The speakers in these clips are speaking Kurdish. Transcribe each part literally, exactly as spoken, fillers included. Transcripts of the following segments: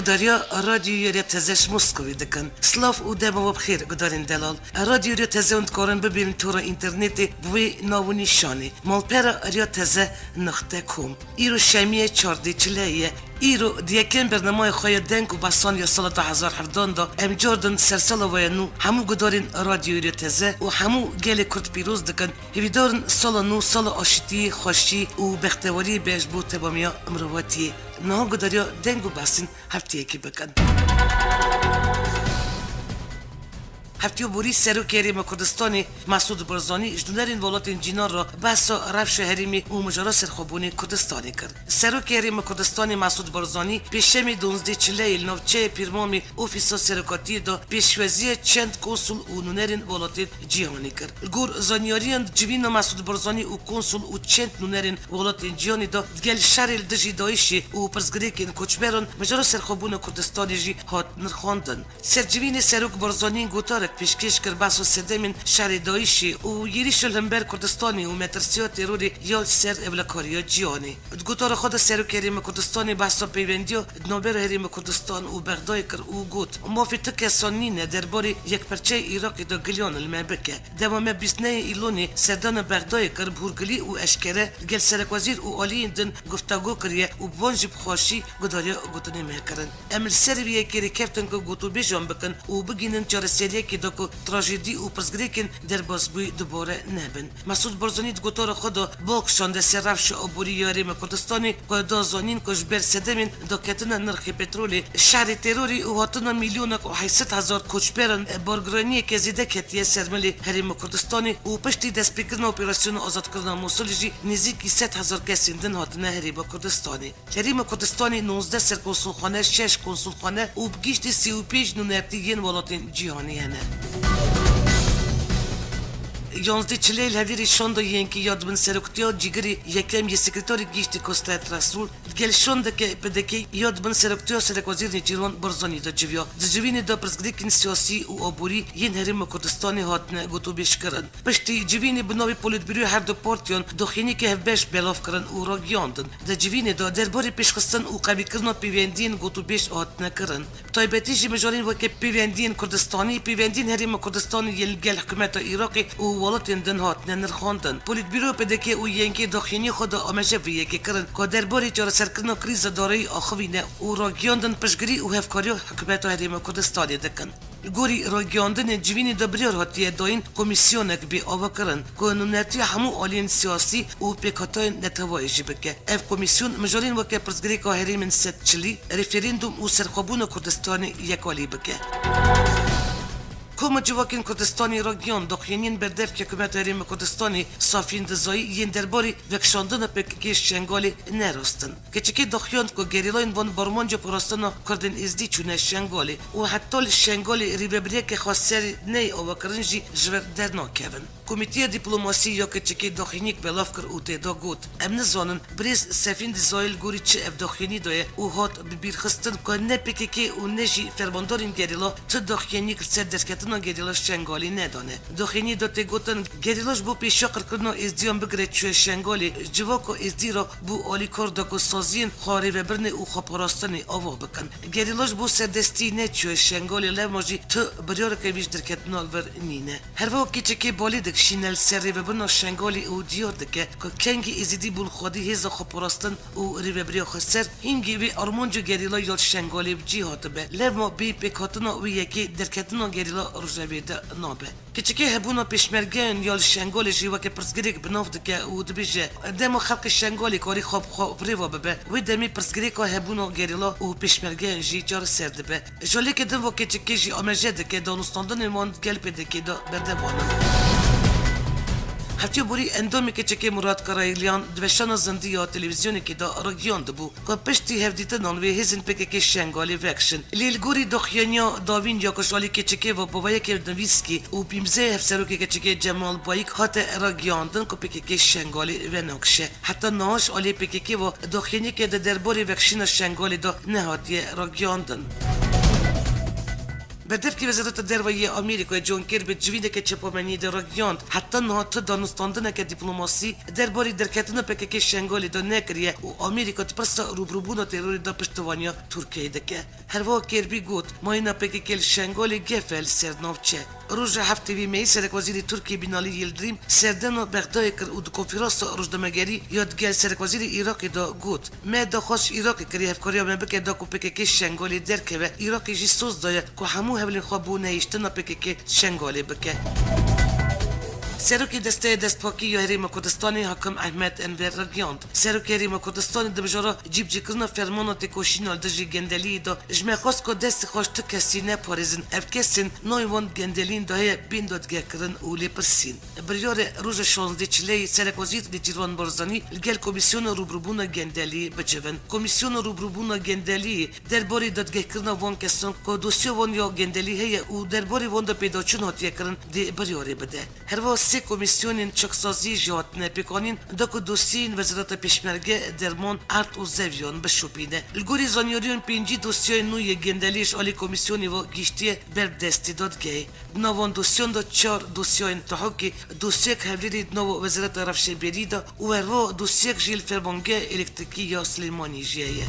Dariya Radyoya Teze ji Moskovê dikin. Silav û dema we bi xêr, gudarên delal. Radyoya Teze hûn dikarin bibînin tora înternetê bi wê nav û nîşanê: Malpera Riya Teze nuqte com. Îro şemiyê çardê çileyê ye. Îro di yekem bernameya xwe ya deng û besan ya sala du hezar hevdan de em car din sersala we ya nû hemû gudarên Radyoya Teze û hemû gelê Kurd pîroz dikin. Hêvîdar in sala nû sala aşitiyê, xweşî û bextewariyê be ji bo temamiya mirovatiyê. Niha gudariya deng û besên heftiyekî bikin. Heftiya borî Serokê Herêma Kurdistanê Mesûd Barzanî ji nûnerên welatên cîhan re behsa rewşa herêmê û mijara serxwebûnê Kurdistanê kir. Serokê Herêma Kurdistanê Mesûd Barzanî pêşemê duwazdeh çileyê li navçeyê Pîrmamê Ofîsa Serokatiyê de pêşwaziya çend konsul û nûnerên welatên cîhanê kir. Li gor zanyariyan, di civîna Mesûd Barzanî û konsul û çend nûnerên welatên cîhanê de digel şerê li dijî DAIŞê û pirsgirêkên koçberan mijara serxwebûna Kurdistanê jî hat nirxandin. Sercivînê Serok Barzanî gotarek pêşkêş kir, behsa sedemên şerê DAIŞê û êrîşa li hember Kurdistanê û metirsiya terorê ya li ser ewlekariya cîhanê. Di gotara xwe de Serokê Herêma Kurdistanê behsa peyvendiya di navbera Herêma Kurdistan û Bexdayê kir û got, mafê tu kesan nîne derbarê yekperçeyê Iraqê de giliyan li me bike. Dema me bîst nehê Îlonê serdana Bexdayê kir, bi hûrgilî û eşkere li gel serekwezîr û aliyên din guftego kiriye û bi wan jî bi xweşî gudariya gotinê me kirin. Em li ser vê yekê rêkeftin ku gotûbêjan bikin û bigihînin çareseriyekê de ku trajedî û pirsgirêkên derbasbûyî dubare nebin. Mesûd Barzanî di gotara xwe de bal kişande ser rewşa aborî ya Herêma Kurdistanê ku da zanîn ku ji ber sedemên daketina nirxê petrolê, şerê terorê û hatina milyonek û heyt sed hezar koçberan bargiraniyeke zêde ketiye ser milê Herêma Kurdistanê û piştî destpêkirina operasyona azadkirina Mûsilê jî nêzîkî sed hezar kesên din hatine Herêma Kurdistanê. Herêma Kurdistanê nozdeh serkonsulxane, şeş konsulxane û bi giştî sî û pênc nûnertî yên welatên cîhanê hene. Yanzdeh çileyê li hevdêrê şanda yekê ya di bin seroktiya cîgirê yekem yê sekreterê giştî Kostet Resul, digel şandeke P D K ya di bin seroktiya Serekwezîr Nêçîrvan Barzanî de civiya. Di civînê de pirsgirêkên siyasî û aborî yên Herêma Kurdistanê hatine gotûbêjkirin. Piştî civînê bi navê Polîtbîroyê her du partiyan doxînîkê hevbeş belav kirin û ragiyandin. Di civînê de derbarê pêşxistin û qewîkirina pêvendiyên gotûbêj hatine kirin. Bi taybetî jî mijarên weke pêvendiyên Kurdistanî, pêvendiyên Herêma Kurdistanê yên li gel hikûmeta Iraqê û welatên din hatine nirxandin. Polîtbîro P D K û Y N G doxînî xwe de amaje vê yekê kirin ku derbarê çareserkirina krîza darayî axivîne û ragiyandin piştgirî û hevkariya hikûmeta Herêma Kurdistanê dikin. Li gorî ragiyandinê civînê de biryar hatiye dayîn komîsyonek bê avakirin ku nûnertiya hemû aliyên siyasî û pêkhateyên neteweyê jî bike. Ev komîsyon mijarên weke pirsgirêka herêmên sed çilî, referandûm û serxwebûna Kurdistanê yekalî bike. Koma Civakên Kurdistanê ragihand doxîniyên berdevkê Hikûmeta Herêma Kurdistanê Safîn Dizayî yên derbarê vekişandina P K K Şengalê ne rast in. Keçikê doxiyand ku gerîlayên van bi armanca parastina Kurdên Êzdî çûne Şengalê û heta li Şengalê rêvebiriyeke xweser neyê avakirin jî ji vir dernakevin. Komîteya Dîplomasî ya Keçikê doxîniyek belav kir û tê de got, em nizanin birêz Sefîn Dizayî li gorî çi ev doxînî daye û hat bibîrxistin ku ne P K K û ne jî fermandarên gerîla tu doxîniyek li ser derketina gerîla Şengalê nedane. Doxînî de tê gotin, gerîla ji bo pêşiya qirkirina Êzdiyan bigire çûye Şengalê, civaka Êzdî re bû alîkar da ku saziyên xwerêvebirinê û xweparastinê ava bikin. Gerîla ji bo serdestî neçûye Şengalê, lewma jî tu biryareke vî ji derketina vir nîne. Her wiha keçikê balê dikişîne li ser rêvebirina Şengalê û diyar dike ku kengî Êzidî bûn xwedî hêza xweparastin û rêvebiriya xweser hîngê vê armanca gerîla ya li Şengalê bi cî hatibe. Lewma bê pêkhatina wê yekê derketina gerîla rojevê de nabe. Keçikê hebûna pêşmergeyan ya li Şengalê jî weke pirsgirêk bi nav dike û dibêje, dema xelkê Şengalê karî xwe bi xwe bi rê ve bibe, wê demê pirsgirêka hebûna gerîla û pêşmergeyan jî çareser dibe. Ji aliyekê din ve keçikê jî amaje dike danûstandinên wan gel P D K de berdewam in. Heftiya borî endamê keçikê Murat Karailyan di weşana zindî ya televîzyonekê de ragihiyandibû ku piştî hevdîtinan wê hêzên P K K Şengalê vekişin. Lê li gorî doxiyaniya dawîn ya ku ji alî keçikê ve bavayeke nivîskî û pîmzeyê hevserokê keçikê Cemal Bayik hate ragihiyandin ku P K K Şengalê venakişe. Heta niha ji alî P K K ve doxîneke di derbarê vekişîna Şengalê de nehatiye ragihiyandin. Berdevkî Wezareta Derve yê Amerîkayê John Kirby civîneke çapemeniyê de ragihand, heta niha tu danûstandineke dîplomasî derbarê derketina P K K Şengalê de nekiriye û Amerîka di pirsa rûbirûbûna terorê de piştevaniya Tirkiyeyê dike. Herwiha Kirby got, mayîna P K K li Şengalê gef e li ser navçe. Roja heftê vî meyî Serekwezîrê Tirkiyê Binalî Yildirim serdana Bexdayê kir û di konferansa rojnamegerî ya digel Serekwezîrê Iraqê de got, Me daxwaz ji Iraqê kiriye hevkariya me bike da ku P K K Şengalê derkeve. Iraqê jî soz daye ku hemû hevlên xwe bo nehiştina P K K Şengalê bike. Serokê Desteya Destpakî ya Herêma Kurdistanê Hakim Ehmed Enver ragihand, Serokê Herêma Kurdistanê di mijara cîbicîkirina fermana têkoşîna li dijî gendeliyê de ji me xwest ku destê xwe ji tu kesî neparêzin. Ev kesên nayên wan gendeliyên de heye bên dadgekirin û lêpirsîn. Biryarê roja şazdeh çileyê Serekwezîr Nêçîrvan Barzanî li gel Komîsyona Rûbirûbûna Gendeliyê bicivin. Komîsyona Rûbirûbûna Gendeliyê derbarê dadgehkirina van kesan ku dosya wan ya gendelî heye û derbarê wan de pêdaçûn hatiye kirin dê biryarê bide. Herwiha sê komîsyonên çaksaziyê jî hatine pêkanîn da ku dosyeyên Wezareta Pêşmerge, Derman, Erd û Zeviyan bişopîne. Li gorî zanyariyên pêncî dosyayên nû yê gendeliyê ji alî komîsyonê ve gihîştiye ber destê dadgehê. Di nav van dosyan de çar dosyayên tahokê, dosyek hevlêrî di nava Wezareta Rewşenbîrî de û herwiha dosyek jî li Fermangeha Elektrîkî ya Silêmaniyê jî heye.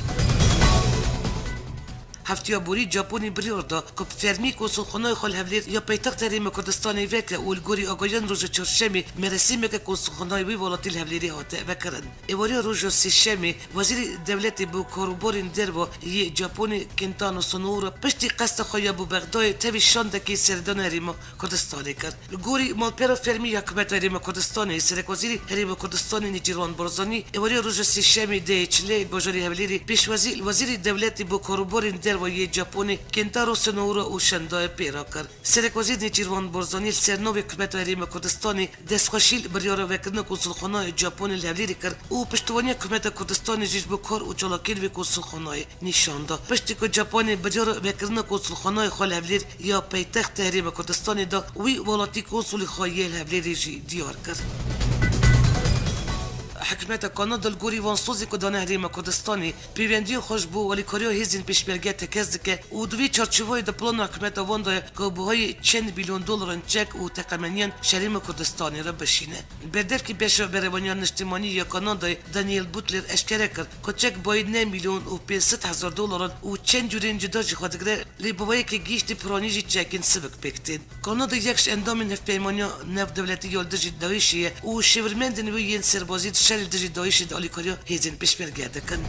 Hefteya borî Japonê biryar da ku bi fermî konsulxanayê xwe li Hevlêr ya paytexta Herêma Kurdistanê veke û li gorî agahiyan roja çarşemê merasîmeke konsulxanayê wî welatî li Hevlêrê hate vekirin. Êvariya roja sêşemê Wezîrê Dewletê bo Karûbarên Derve yê Japonê Kentaro Sonoura piştî qesta xwe ya bo Bexdayê tevî şandekî seredana Herêma Kurdistanê kir. Li gorî malpera fermî ya Hikûmeta Herêma Kurdistanê, Serekwezîrê Herêma Kurdistanê Nêçîrvan Barzanî êvariya roja sêşemê dehê çilê bajarê Hewlêrê pêşwazî li Wezîrê Dewletê bo Karûbarên Derve yê Japonê Kentaro Sonoura û şandayê pê re kir. Serekwezîr Nêçîrvan Barzanî li ser navê Hikûmeta Herêma Kurdistanê destxweşî li biryara vekirina konsulxanayê Japonê li Hewlêrê kir û piştevaniya Hikûmeta Kurdistanê jî ji bo kar û çalakiyên vê konsulxanayê nîşan da. Piştî ku Japonê biryara vekirina konsulxanayê xwe li Hewlêr ya paytexta Herêma Kurdistanê da, wî welatî konsulê xwe yê li Hewlêrê jî diyar kir. Hikûmeta Kanada li gorî van sozên ku dane Herêma Kurdistanê, pêwendiyên xwe ji bo alîkariya hêzên pêşmerge tekez dike û di vê çarçoveyê de plana hikûmeta wan de ye ku buhayê çend milyon dolaran çek û teqemeniyan ji Herêma Kurdistanê re bişîne. Berdevkî Beşa Berevaniya Niştimanî ya Kanadayê Daniel Butler eşkere kir ku çek bayê neh milyon û pênc sed hezar dolaran û çend cûrên cuda jî xwe digire, lê bi wê yekê gihîştî piranî jî çekên sivik pêk tên. Kanada yek ji endamên Hevpeymaniya Navdewletî ya li dijî DAIŞ'ê ye û şêwirmendên wê yên serbazî di şerê li dijî DAIŞ'ê de alîkariya hêzên pêşmerge dikin.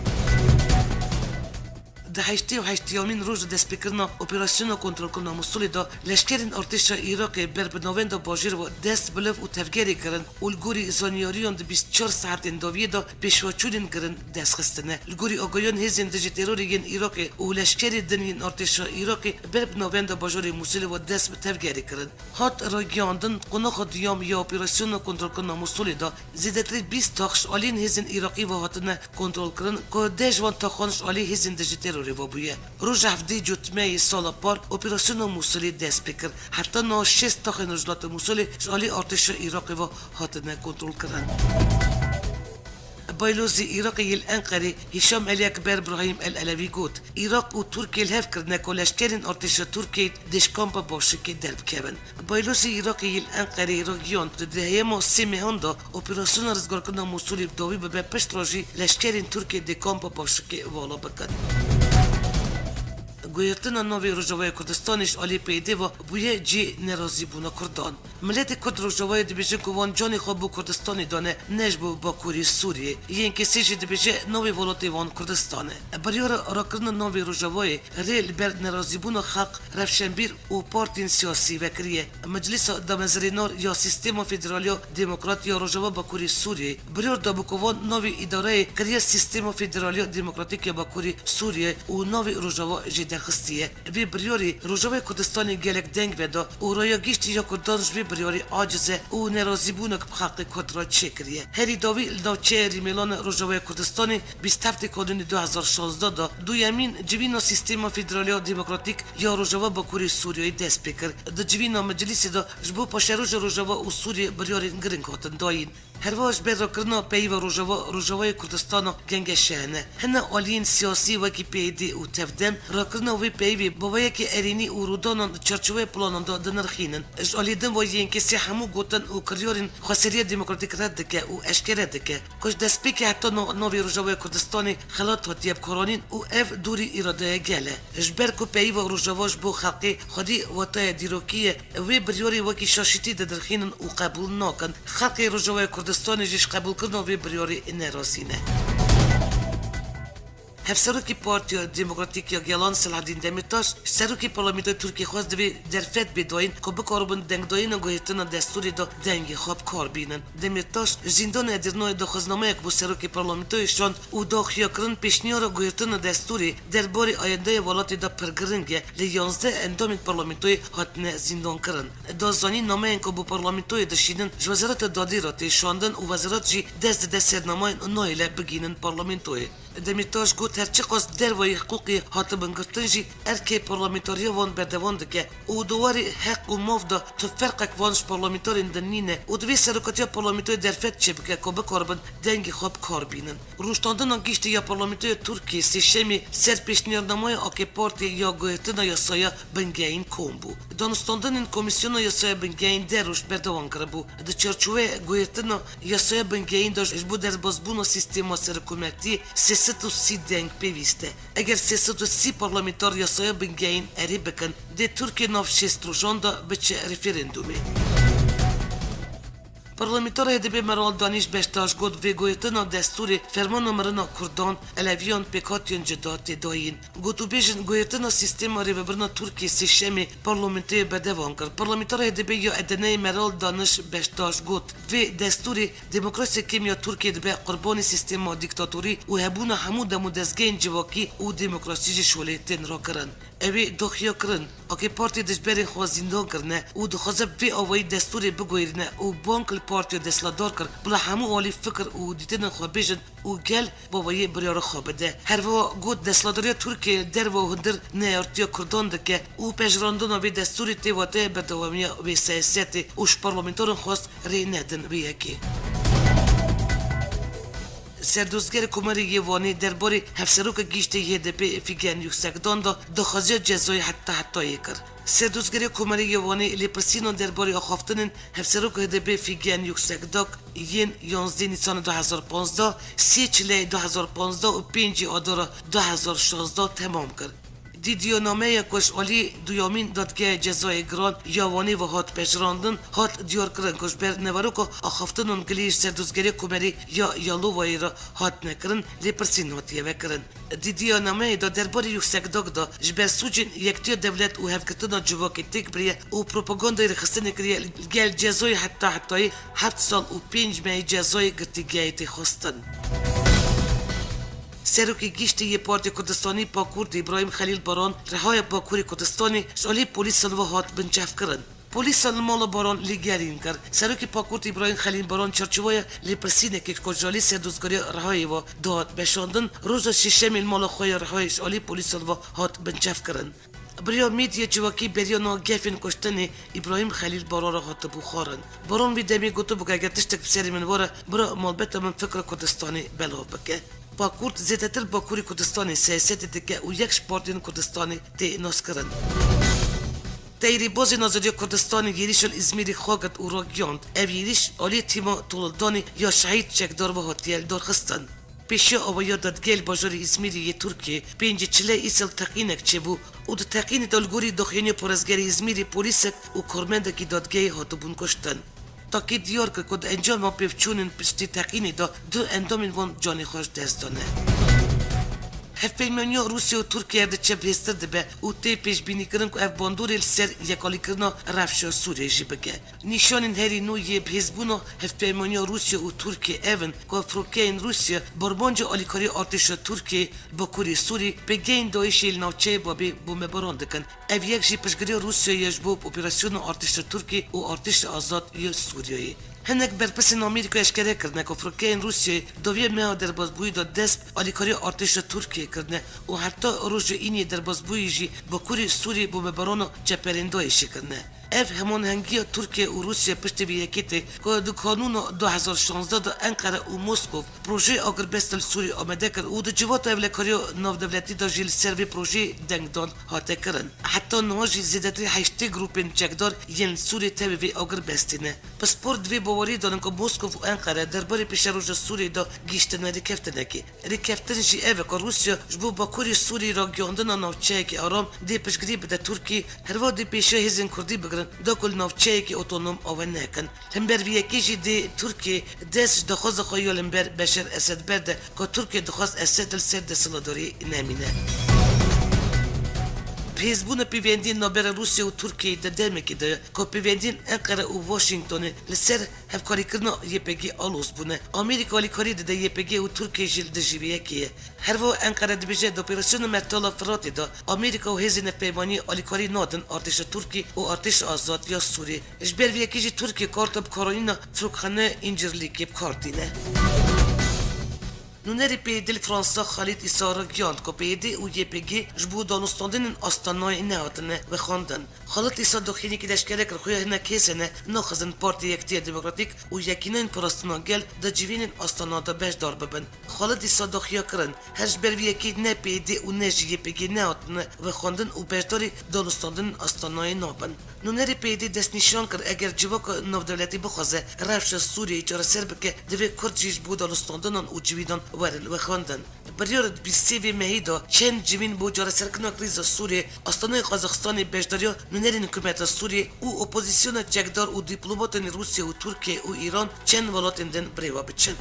Di heştê û heştêyamîn roj de destpêkirina operasyona kontrolkirina Mûsilê de leşkerên artêşa Iraqê ber bi navenda bajêr ve dest bi liv û tevgerê kirin û li gorî zanyariyan di bîst û çar saetên dawiyê de pêşveçûnên girin dest xistine. Li gorî agahiyan hêzên dijî terorê yên Iraqê û leşkerê din yên artêşa Iraqê ber bi navenda bajarê Mûsilê ve dest bi tevgerê kirin. Hat ragihandin, qonaxa duyem ya operasyona kontrolkirina Mûsilê de zêdetirî bîst tax ji aliyên hêzên Iraqî ve hatine kontrolkirin ku deh ji van taxan ji alî hêzên dijî terorê ve bûye. Roja hevdehê Cotmeyê sala par operasyona Mûsilê dest pê kir. Heta niha şêst taxên rojhilata Mûsilê ji alî artêşa Iraqê ve hatine kontrolkirin. Baylozê Iraqê yê li Enqerê Hîşam El Ekber Brahîm El Elewî got, Iraq û Tirkiye li hev kirine ku leşkerên artêşa Tirkiyeyê di ji kampa Başikê derbikevin. Baylozê Iraqê yê li Enqerê ragihand, di heyema sê mehan de operasyona rizgarkirina Mûsilê bi dawî bibe, piştre jî leşkerên Tirkiyê dê kampa Başikê vala bikin. Guhertina navê Rojavaya Kurdistanê ji alî P Y D ve bûye cihê nerazîbûna Kurdan. Miletê Kurd Rojavayê dibêjin ku wan canê xwe bo Kurdistanê dane, ne ji bo Bakurê Sûriyê. Yên kesê jî dibêje navê welatê wan Kurdistan e. Biryara rakirina navê Rojavayê rê li ber nerazîbûna xelk, rewşenbîr û partiyên siyasî vekiriye. Meclisa Damezrênar ya Sîstema Federal ya Demokrat ya Rojava Bakurê Sûriyê biryar dabû ku van navê îdareyê kiriye Sîstema Federal ya Demokratîk ya Bakurê Sûriyê û navê Rojava jê derxistiye. Vê biryarê Rojavayê Kurdistanê gelek deng veda û raya giştî ya Kurdan ji vê biryarê aciz e û nerazîbûnek bi xelkê Kurd re çêkiriye. Herî dawî li navçeya Rîmêlan e Rojavaya Kurdistanê bîst heftê Kanûnê du hezar şazdeh de duyemîn civîna Sîstema Federal ya Demokratîk ya Rojava Bakurê Sûriyeyê dest pê kir. Di civîna meclîsê de ji bo paşeroja Rojava û Sûriyê biryarên giring hatin dayîn. Herwiha ji ber rakirina peyva Rojava, Rojavayê Kurdistana gengeşe hene. Hine aliyên siyasî wekî P Y D û Tevdem rakirina wê peyvê bi weyekê erênî û rûdanan di çarçoveyê planan de dinirxînin. Ji aliyê din ve Y N K S hemû gotin û kiryarên Xweseriya Demokratîk red dike û eşkere dike ku ji destpêkê heta no-, navê Rojavayê Kurdistanê xelat hatiye bikaranîn û ev dûrî îradeya gel e. Ji ber ku peyva Rojava ji bo xelkê xwedî wataya dîrokî ye, wê biryarê wekî şaşîtî didirxînin û qebûl nakin. Xelkê Rojavayê Kurdistanê jî ji qebûlkirina vê biryarê nerazî ne. Hevserokê Partiya Demokratîk ya Gelan Selahaddîn Demirtaş, serokê Parlamentoya Tirkiyê xwest divê derfet bê dayîn ku bikaribin dengdayîna guhertina destûrê de dengê xwe bi kar bînin. Demirtaş, ji zîndana Edirneyê daxwaznameyek bo serokê parlamentoyê şand û daxuyakirin pêşniyara guhertina destûrê derbarê ayendeya welatê de pir giring e, lê yanzdeh endamên parlamentoyê hatine zîndankirin. Da zanîn nameyên ku bo parlamentoyê dişînin ji Wezareta Dadê re tê şandin û wezaret jî dest dide ser nameyên nahêle bigihînin parlamentoyê. Demirtaş got, her çiqas dervayî hiqûqê hatibin girtin jî erkê parlamentariya wan berdewam dike û di warê heq û maf de tu ferqek van ji parlamentarên din nîne û divê serokatiya parlamentoyê derfet çêbike ku bikaribin dengê xwe bi kar bînin. Rûştandina giştî ya parlamentoya Tirkiyê sêşemê ser pêşniyarnameya A K Partê ya guhertina yasaya bingehîn kom bû. Danûstandinên Komîsyona Yasaya Bingehîn deh roj berdewam kiribû. Di çarçoveyê guhertina yasaya bingehîn de ji bo derbazbûna sîstema serokkometiyê sê sed û sî deng pêwîst e. Eger sê sed û sî parlamentar yasaya bingehîn erê bikin, dê Tirkiye nav şêst rojan de biçe referandumê. Parlamentara H D P Meral Danîş Beştaş got, vêguhertina destûrê fermana mirina Kurdan, Eleviyan, pêkhatiyan cuda tê dayîn. Gotûbêjin guhertina sîstema rêvebirina Tirkiyê sêşemê parlamentoyê berdewam kir. Parlamentara H D P ya Edeneyê Meral Danîş Beştaş got, vê destûrê demokrasiya kêm ya Tirkiyê dibe qurbanê sîstema dîktatorî û hebûna hemû dem û dezgehên civakî û demokrasî ji şolê tên rakirin. Ew ê doxiya kirin. A K Partî dijberên xwe zîndan kirine û dixwaze bi vê awayî destûrê biguherîne û bang li partiya desthilatdar kir, bila hemû alî fikir û dîtinên xwe bêjin û gel baweyê biryara xwe bide. Her wiha got, desthilatdariya Tirkiyê li derve û hundir neyartiya Kurdan dike û pejirandina vê destûrê tê wateya berdewamiya vê siyasetê û ji parlamentaran xwest rê nedin vê yekê. Serdozgerê Komarê yê Wanê derbarê Hevseroka Giştî yê H D P Fîgen Yuksekdan de daxwaziya cezayê heta hetayê kir. Serdozgerê Komarê yê Wanê lêpirsîna derbarê axaftinên Hevseroka H D P Fîgen Yuksekdak yên yanzdeh Nîsanê du hezar panzdeh, sê Çileyê du hezar panzdeh û pêncî Adara du hezar şazdeh temam kir. Dîdiyonameya ku ji alî duyemîn Dadgeha Cezayê Giran ya Wanê ve hat pejirandin, hat diyarkirin ku ji ber neveroka axaftinan gilî ji Serdozgerê Komarê ya Yalovayê re hatine kirin, lêpirsîn hatiye vekirin. Dîdiyanameyê de derbarê Yuksekdag de ji ber sûcên yektiya dewlet û hevgirtina civakê têk biriye û propagandayê rêxistinê kiriye, li gel cezayê heta hetayî heft sal û pênc mehî cezayê girtîgehê tê xwestin. Serokê Giştî yê Partiya Kurdistanî Pakûrt Îbrahîm Xelîl Baran rihaya Bakurê Kurdistanê ji alî polîsan ve hat binçavkirin. Polîsan li mala Baran lêgerîn kir. Serokê Pakûrt Îbrahîm Xelîl Baran çarçoveya lêpirsînekê ku ji alî Serdozgeriya Rihayê ve dihat beşandin, roja Sêşemê li mala xwe ya Rihayê ji alî polîsan ve hat binçavkirin. Bi riya medya civakî beriya niha gefên kuştinê Îbrahîm Xelîl Baran re hatibû xwarin. Baran vî demê gotibû ku eger tiştek bi serê min were, bira malbeta min fikra Kurdistanê belav bike. Pakûrt zêdetir Bakurê Kurdistanê siyasetê dike û yek ji partiyên Kurdistanê tê naskirin. Teyrê Bazên Azadiya Kurdistanê êrîşa li Îzmîrê xwe girt û ragihand. Ev êrîş alî tîma tolildanê ya şehîd çekdar ve hatiye lidarxistin. Pêşiya awaya dadgehê li bajarê Îzmîrê yê Tirkiyê, pêncî Çileyê îsal teqînek çêbû û di teqînê de li gorî daxuyaniya parêzgerê Îzmîrê polîsek û karmendekî dadgehê hatibûn kuştin. Takê diyar kir ku di encama pêvçûnên piştî teqînê de du endamên wan canê xwe ji dest dane. Hevpeymaniya Rûsya û Tirkiye diçe bihêztir dibe û tê pêşbînîkirin ku ev bandorê li ser yekalîkirina rewşa Sûriyê jî bike. Nîşanên herî nû yê bihêzbûna hevpeymaniya Rûsya û Tirkiye ev in ku firokeyên Rûsya bi armanca alîkariya artêşa Tirkiyê Bakurê Sûrî pêgehên DAIŞê li navçeyê Babê bombebaran dikin. Ev yek jî piştgiriya Rûsyayê ye ji bo operasyona artêşa Tirkiyê û artêşa azad ya Sûriyeyê. Hinek berpirsên Amerîka eşkere kirine ku firokeyên Rûsyayê dawiya meha derbazbûyî de dest bi alîkariya artêşa Tirkiyê kirine û heta roja îniyê derbazbûyî jî Bakurê Sûrî bombebarana çeperên DAIŞê kirine. Ev hemanhengiya Tirkiye û Rûsya piştî vê yekê tê ku di Kanûna du hezar şazdeh de Enqere û Moskow projeyê agirbestê li Sûriyê amade kir û di civata hevlekariya navdewletî de jî li ser vê projeyê dengdan hate kirin. Heta niha jî zêdetirî heştê grûpên çekdar yên li Sûriyê tevî vê agirbestê ne. Pispor di vê baweriyê de ne ku Moskow û Enqere derbarê pêşeroja Sûriyê de gihîştine rêkeftinekê. Rêkeftin jî ev e ku Rûsya ji bo Bakurê Sûrî ragihîndina navçeyekî aram dê piştgirî bide Tirkî, herwiha dê pêşiya hêzên Kurdî bigirin da ku li navçeyekî otonom ave nekin. Li hember vê yekê jî dê Tirkî dest ji daxwaza xwe ya li hember Beşer Esed berde ku Tirkiye dixwest Esed li ser desthilatdarî nemîne. Bi hêzbûna pêvendiyên navbera Rûsya û Tirkiyeyê de demekê de ye ku pêvendiyên Enqere û Washingtonê li ser hevkarîkirina Y P G aloz bûne. Amerîka alîkarî dide Y P G û Tirkiye jî li dijî vê yekê ye. Herwiha Enqere dibêje di operasyona Mertala Firatê de Amerîka û hêzên navpeymanî alîkarî nadin artêşa Tirkî û artêşa azad ya Sûrî. Ji ber vê yekê jî Tirkiye karta bikarînîna firokxaneya Încirlîkê bi kar tîne. Nûnerê P Y D li Fransa Xalid Îsa ragihand ku P Y D û Y P G ji bo danûstandinên astanayê nehatine vexwendin. Xalid Îsa doxînekî eşkere kir, xuya hinek hêz hene naxwazin Partiya Yekitiya Demokratîk û Yekîneyên Parastina Gel di civînên astana de beşdar bibin. Xalid Îsa doxiya kirin, her ji ber vê yekê ne P Y D û ne jî Y P G nehatine vexwendin û beşdarî danûstandinên astanayê nabin. Nûnerê P Y D destnîşan kir, eger civaka navdewletî bixwaze rewşa Sûriyeyê çareser bike, divê Kurd jî ji bo danûstandinan û civînan werin wexwendin. Biryara di bîst sê vê mehî de çend civîn bo çareserkirina krîza Sûriyê, Astanayê Qazaxistanê beşdariya nûnerên hikûmeta Sûriyê û opozîsyona çekdar û dîplomatên Rûsya û Tirkiye û Îran çend welatên din bi rê ve biçin.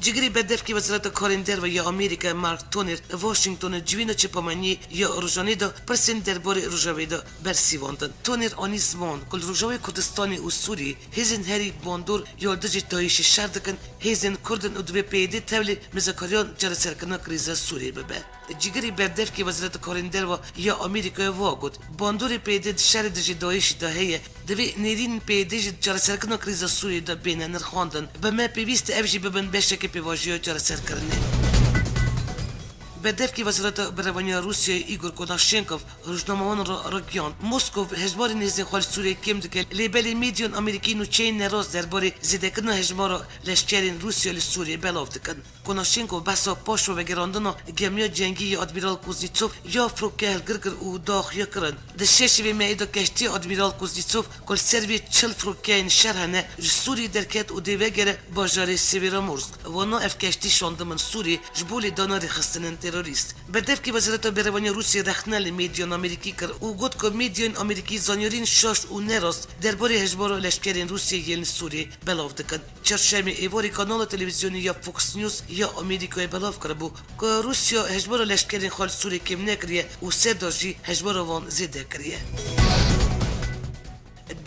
Cîgirê berdevkê Wezareta Karên Derve ya Amerîkayê Mark Toner li Washingtonê civîna çepemeniyê ya Rojanê de pirsên derbarê Rojavayê de bersivandin. Toner anî ziman ku li Rojavayê Kurdistanê û Sûriyê hêzên herî bandor ya li dijî DAIŞê şer dikin, hêzên Kurd in û divê P Y D tevlî muzakeriyan çareserkirina krîza Sûriyê bibe. Cîgirê berdevkê Wezareta Karên Derve ya Amerîkayê wiha got, bandorê P Y D di şerê dijî DAIŞê de heye, divê nêrînên P Y D jî di çareserkirina krîza Sûriyê de bêne nirxandin. Bi me pêwîst e ev jî bibin beşeke pêvajoya çareserkirinê. Berdevkê Wezareta Berevaniya Rûsyayê Îgor Konashenkov rojnamewan re ragihand, Moskow hejmarên hêzên xwe li Sûriyê kêm dike, lê belê medyan Amerîkî nûçeyên nerast derbarê zêdekirina hejmara leşkerên Rûsya li Sûriyê belav dikin. Konashenkov behsa paş ve vegerandina gemiya cengî ya Admîral Kuznetsov ya firoke hilgir kir û da xuya kirin. Di şeşê vê mehê de keştiya Admîral Kuznetsov ku li ser vê çil firokeyên şer hene, ji Sûriyê derket û dê vegere bajarê Severomorsk. Wana ev keştî şandimin Sûriyê ji bo lêdana rêxistinên terorîst. Berdevkê Wezareta Berevaniya Rûsya rexne li medyan Amerîkî kir û got ku medyayên Amerîkî zanyariyên şaş û nerast derbarê hejmara leşkerên Rûsya yên li Sûriyê belav dikin. Çarşemê êvarî kanala televîzyonî ya Fox News ya Amerîkayê belav kiribû ku Rûsya hejmara leşkerên xwe li Sûriyê kêm nekiriye û ser de jî hejmara wan zêde kiriye.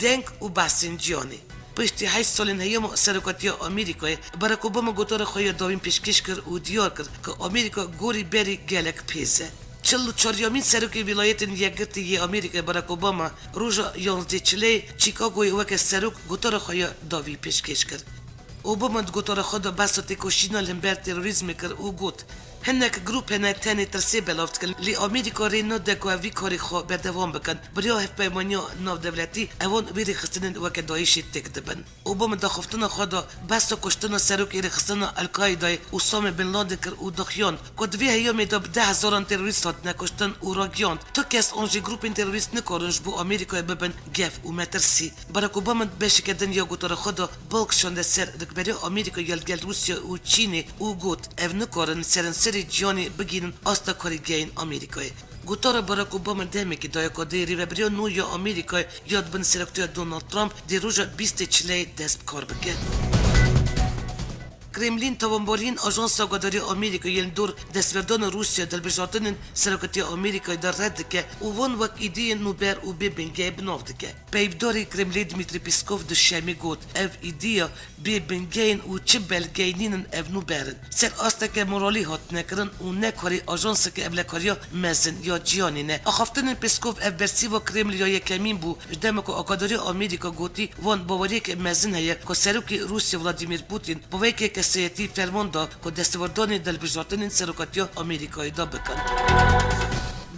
Deng û behsên cîhanê. Piştî heşt salên heyama serokatiya Amerîkayê, Barack Obama gotara xwe ya dawîn pêşkêş kir û diyar kir ku Amerîka gorî berî gelek pêz e. Çil û çaryamîn serokê Wîlayetên Yekgirtî yê Amerîkayê Barack Obama roja yanzdeh çileyê Chicagoyê weke serok gotara xwe ya dawî pêşkêş kir. Obama di gotara xwe de behsa têkoşîna li hember terorîzmê kir û got, hinek grûp hene tenê tirsê belav dikin, lê Amerîka rê nade ku ev vî karê xwe berdewam bikin. Bi riya hevpeymaniya navdewletî ewan vê rêxistinên weke DAIŞê têk dibin. Obama di axaftina xwe de behsa kuştina serokê rêxistina El-Qaîdayê Usame Bin Laden kir û dixiyand ku di vê heyamê de bi deh hezaran terorîst hatine kuştin û ragihand, tu kes an jî grûpên terorîst nikarin ji bo Amerîkayê bibin gef û metirsî. Barack Obama di beşeke din ya gotara xwe de bal kişande ser rikberiya Amerîka ya li gel Rûsya û Çînê û got, ev nikarin seranserê cîhanê bigihînin asta karîgehên Amerîkayê. Gotara Barack Obama demekê daye ku dê rêvebiriya nû ya Amerîkayê ya di bin seroktiya Donald Trump dê roja bîstê çileyê dest bi kar bike. Kremlîn tawanbariyên Ajansa Guhdarî Amerîka yên li dor destwerdana Rûsya di hilbijartinên serokatiya Amerîkayê de red dike û wan wek îdeyên nûber û bê bingehê bi nav dike. Peyvdarê Kremlê Dmitry Peskov di şemê got, ev îdeya bê bingehên û çi belgeyê nînin ev nûber in. Ser asteke moralî hatine kirin û ne karî ajanseke ewlekariya mezin ya cîhanê ne. Axaftinên Peskov ev bersîva Kremlê ya yekemîn bû, ji dema ku agadariya Amerîka gotî, wan baweriyeke mezin heye ku serokê Rûsya Vladimir Putin bi vê yekê kesayetî ferman da ku desthilatdanê di hilbijartinên serokatiya Amerîkayê de bikin.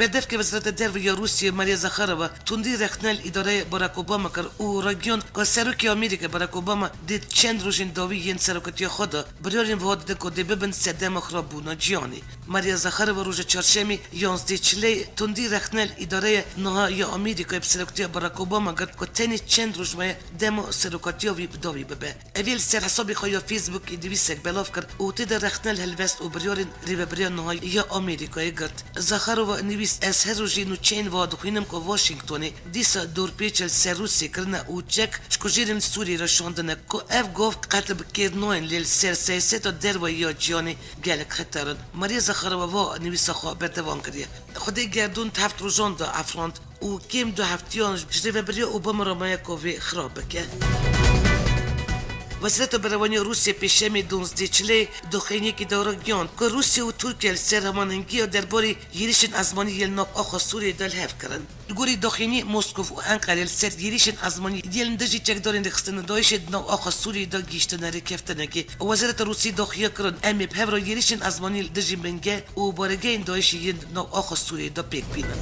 Berdevkê Wezareta Derve ya Rûsiyê Maria Zakharova tundî rexne li îdareyê Barack Obama kir û ragihand ku Serokê Amerîkayê Barack Obama di çend rojên dawî yên serokatiya xwe de biryarên wiha didin ku dê bibin sedema xirabûna cîhanê. Maria Zakharova roja çarşemê yanzdeh çileyê tundî rexne li îdareyê niha ya Amerîkayê bi serokatiya Barack Obama girt ku tenê çend roj maye dema serokatiya wî bi dawî bibe. Evê li ser hesabê xwe ya Facebookê nivîsek belav kir û tê de rexne li helwest û biryarên rêvebiriya niha ya Amerîkayê girt. Zakharova nivîs, Ez her rojê nûçeyên wiha dixwînim ku Washingtonê dîsa dorpêç li ser Rûsiyê kirine û çek ji ku jêrên li Sûriyê re şandine, ku ev gav qet bi kêr nayên, lê li ser siyaseta derve ya cîhanê gelek xeter in. Maria Zakharova va nivîsa xwe berdewam kiriye. Xwedê gerdûn di heft rojan de efirand û kêm du heftiyan ji rêvebiriya Obama re maye ku vê xirab bike. Wezareta Berevaniya Rûsya pêşemê donzdeh çileyê doxîniyekî de ragihand ku Rûsya û Tirkiye li ser hemanhengiya derbarê êrîşên ezmanî yên li nav axa Sûriyê de li hev kirin. Li gorî doxîniyê Moskov û Enqerê li ser êrîşên ezmanî yên li dijî çekdarên rêxistina DAIŞê di nav axa Sûriyê de gihîştine rêkeftinekê. Wezareta Rûsî daxuya kirin, Em ê bi hev re êrîşên ezmanî li dijî bingeh û baregehên DAIŞê yên di nav axa Sûriyê de pêk bînin.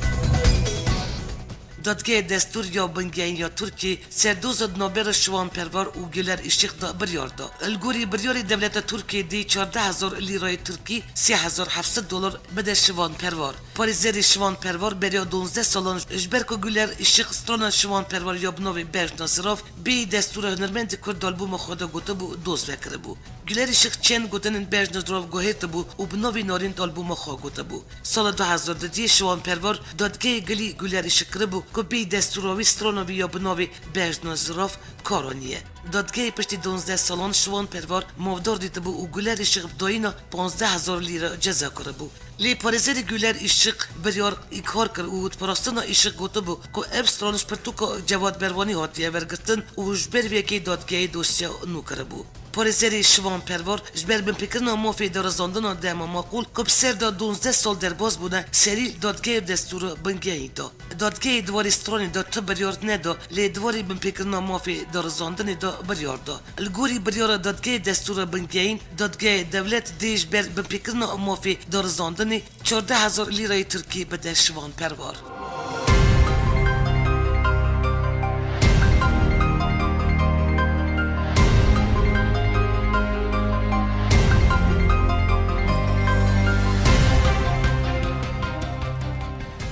Dadgehê Destûr ya Bingehîn ya Tirkiyê ser doza di navbera Şivan Pervar û Güler Işık de biryar da. Li gorî biryarê dewleta Tirkiyê dê çardeh hezar lîrayê tirkî, sê hezar heft sed dolar, bide Şivan Pervar. Parêzerê Şivan Pervar beriya donzdeh salan ji ber ku Güler Işık strana Şivan Pervar ya bi navê Berjna Zirav bêyî destûra hunermendê Kurd di albûma xwe de gotibû, doz vekiribû. Güler Işık çend gotinên Berjna Zirav guhertibû û bi navê Narîn di albûma xwe gotibû. Sala du hezar duduyê Şivan Pervar dadgehê gilî Güler Işık kiribû ku bêyî destûra wî strana wî ya bi navê Berjna Zirav bi kar aniye. Dadgehê piştî donzdeh salan Şivan Pervar mafdar dîtibû û Güler Işık bi dayîna panzdeh hezar lîre ceza kiribû. Lê parêzerê Güler Işık biryar înkar kir û di parastina Işık gotibû ku ev stran ji pirtûka Cevat Bervanî hatiye wergirtin û ji ber vê yekê dadgehê dosya nû kiribû. Parêzerê Şivan Pervar ji ber binpêkirina mafê darizandina dema maqûl ku bi ser de donzdeh sal derbas bûne, serî li dadgehê destûra bingehî da. Dadgehê di warê stranê de tu biryar neda, lê di warê binpêkirina mafê darizandinê de biryar da. Li gorî biryara dadgehê destûra bingehîn, dadgehê dewlet dê ji ber binpêkirina mafê darizandinê çardeh hezar lîrayê tirkî bide Şivan Pervar.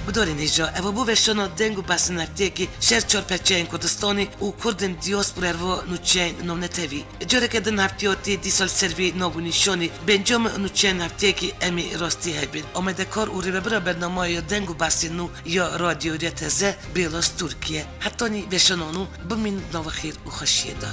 Gudarên hêja, ev bû veşana deng û behsên hefteyekî ji her çar perçeyên Kurdistanê û Kurdên diaspora, her wiha nûçeyên navnetewî. Careke din heftiya tê dîsa li ser vê nav û nîşanê bi encama nûçeyên hefteyekî em ê rastî hev bên. Amadekar û rêvebira bernameya deng û behsên nû ya Radyo Hürriyet Heze Bêla Stûrkî ye. Hetanî veşana nû, bimînin di nava xêr û xweşiyê de.